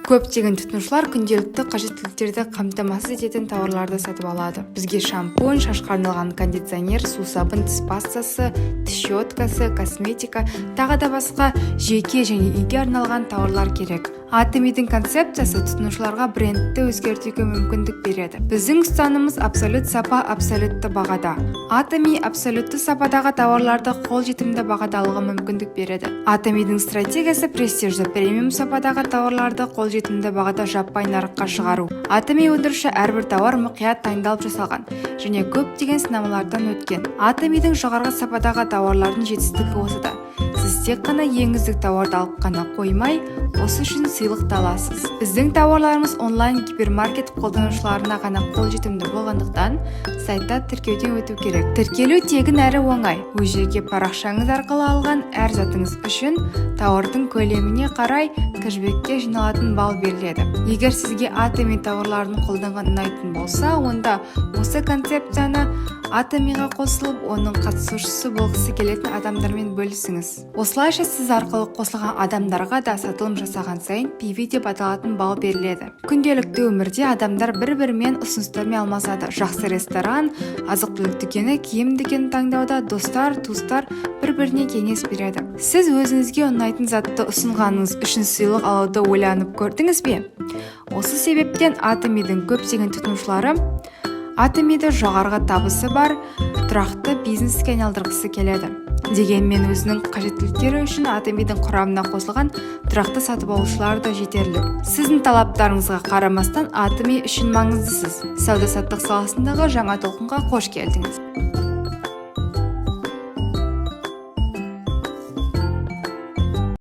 Көптеген тұтынушылар күнделікті қажеттіліктерді қамтамасыз ететін тауарларды сатып алады. Бізге шампунь, шашқа арналған кондиционер, сусабын, тіс пастасы, тіс щеткасы, косметика, тағы да басқа жеке және үйге арналған тауарлар керек. Атомидің концепциясы тұтынушыларға брендті өзгертуге мүмкіндік береді. Біздің ұстанымымыз: абсолют сапа абсолютті бағада. Атоми абсолютті сападағы тауарларды қолжетімді бағада алуға мүмкіндік береді. Атомидің стратегиясы: престижді премиум сападағы тауарларды қолжетімді бағада жаппай нарыққа шығару. Атоми өндіруші әрбір тауар мұқият таңдалып жасалған және көптеген сынамалардан өткен. Атомидің жоғарғы сападағы тауарлардың жетістігі осыда: сіз тек қана ең үздік тауарды алып қана қоймай, осы үшін сыйлық та аласыз. Біздің тауарларымыз онлайн гипермаркет қолданушыларына ғана қолжетімді болғандықтан, сайтта тіркеуден өту керек. Тіркелу тегін әрі оңай. Өз жеке парақшаңыз арқылы алған әр затыңыз үшін тауардың көлеміне қарай кэшбэкке жиналатын балл беріледі. Егер сізге Атоми тауарларын қолданған ұнайтын болса, онда осы концепцияны Атомиға қосылып, оның қатысушысы болғысы келетін адамдармен бөлісіңіз. Осылайша, сіз арқылы қосылған адамдарға да сатылым жасаған сайын PV деп аталатын балл беріледі. Күнделікті өмірде адамдар бір-бірімен ұсыныстармен алмасады. Жақсы ресторан, азық-түлік дүкені, киім дүкенін таңдауда достар, туыстар бір-біріне кеңес береді. Сіз өзіңізге ұнайтын затты ұсынғаныңыз үшін сыйлық алуды ойланып көрдіңіз бе? Осы себептен Атомидің көптеген тұтынушылары Атомиді жоғарғы табысы бар тұрақты бизнеске айналдырғысы келеді. Дегенмен өзінің қажеттіліктері үшін Атомидің құрамына қосылған тұрақты сатып алушылар да жетерлік. Сіздің талаптарыңызға қарамастан, Атоми үшін маңыздысыз. Сауда-саттық саласындағы жаңа толқынға қош келдіңіз!